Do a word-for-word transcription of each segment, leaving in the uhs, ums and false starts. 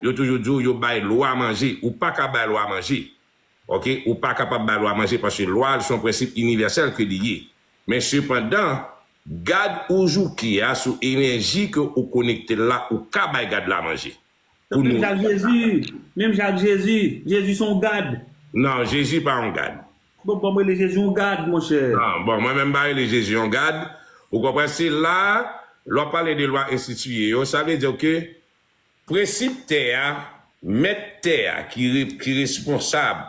Yo toujou di w yo bay lwa manje. Ou pa ka bay lwa manje. Oke? Ou pa kapab bay lwa manje paske lwa a se yon prensip inivèsèl ke li ye. Men sepandan, gad ou jouke a sou enèji ke ou konekte l la, ou ka bay gad la manje. Pou Menm nou. Jan ak Jezi, menm jan ak Jezi, Jezi se yon gad. Non, Jezi pa yon gad. Bon, bon, mwen rele Jezi yon gad, monchè. Non, bon, mwen menm pa rele Jezi yon gad. Ou konprann? Se la, lè w ap pale de lwa enstitiye yo, sa vle di ke prensip tè a, mèt tè a ki, re- ki responsab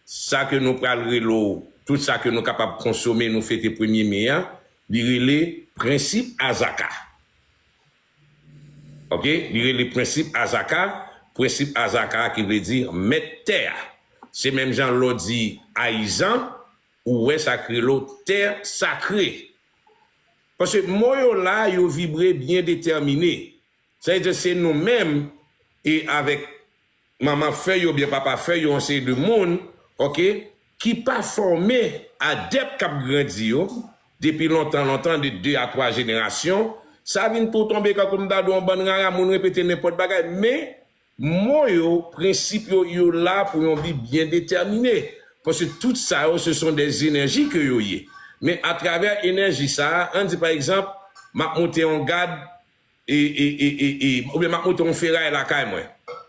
sa ke nou pral rele w, tout sa ke nou kapab konsome, nou fete premye me a, li rele prensip azaka. Oke? Li rele prensip azaka, prensip azaka ki vle di mèt tè a. Se menm jan lè w di ayizan, ou wè sa k rele w tè sakre. Paske mo yo la, yo vibre byen detèmine. Sa vle di se nou menm, e avèk manman fèy yo oubyen papa fèy yo, yon seri de moun, oke, ki pa fòme adèp k ap grandi yo depi lontan, lontan, de de a twa jenerasyon. Sa vin tou tonbe kankou m ta di w yon bann rara, moun repete nenpòt bagay, men mo yo, prensip yo, yo la pou yon bi byen detèmine. Paske tout sa yo, se son de enèji ke yo ye. Men atravè enèji sa a, ann di pa egzanp, m ap monte yon gad, e, e, e, e, e, oubyen m ap monte yon feray lakay mwen.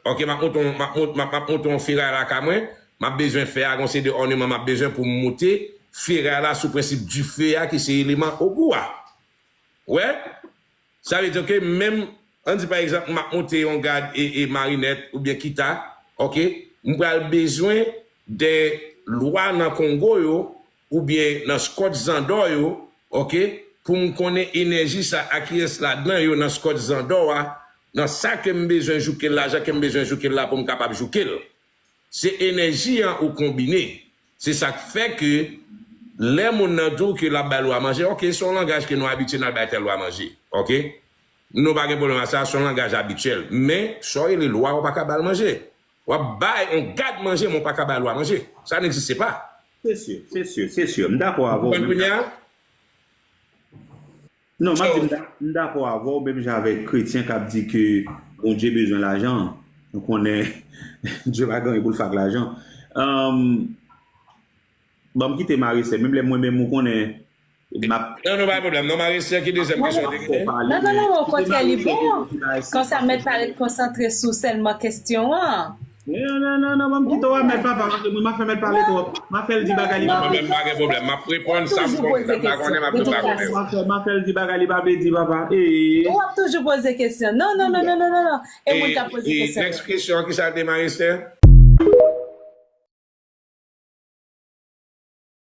Oke, m ap monte yon, m ap mont- m ap, m ap monte yon feray lakay mwen, m ap bezwen fè a, gon seri de òneman m ap bezwen pou m monte feray la sou prensip dife a ki se eleman ogou a. Wè? Sa vle di ke menm, ann di pa egzanp, m ap monte yon gad e, e marinèt oubyen kita, oke, m pral bezwen de lwa nan Kongo yo, oubyen nan skòt zandò yo, oke, pou m konnen enèji sa a ki rès ladan yo nan skòt zandò a, nan sa ke m bezwen jouke l la, jan ke m bezwen jouke l la pou m kapab jouke l. Se enèji an ou konbine. Se sa k fè ke lè moun nan di w ke l ap bay lwa manje, oke, se yon langaj ke nou abitye n al bay tèl lwa manje, oke? Nou pa gen pwoblèm ak sa, se yon langaj abityèl. Men, sa w rele lwa, ou pa ka ba l manje. W ap bay yon gad manje, men w pa ka ba l lwa manje. Ça n'existe pas. Se si, se si, se si. M dakò avè w. Konprann kounye a? Non, m ap di m da- m dakò avè w, menm jan avèk kretyen k ap di ke Bondye bezwen lajan. Nou konnen Dye pa gen anyen pou l fè ak lajan. Ahn, ban m kite Marie Sè, menm lè mwen menm ou konnen m ap Non, non, pa gen pwoblèm. Non, Marie Sè, ki dezyèm kesyon w te genyen? Non, non, non, okontrè, li bon. Konsa mèt pa ret konsantre sou sèlman kesyon an. Non, non, non, non, ban m kite w a mèt papa, paske mwen m ap fè mèt pale twòp. M ap fè l di bagay li pa vle. Mwen menm pa gen pwoblèm. M ap reponn sa m konnen, sa m pa konnen, m ap di m pa konnen. M ap fè, m ap fè l di bagay li pa vle di, papa. Ee. Ou ap toujou poze kesyon. Non, non, non, non, non, non, non. E moun k ap poze kesyon. Next kesyon, ki sa l te, Marie Sè?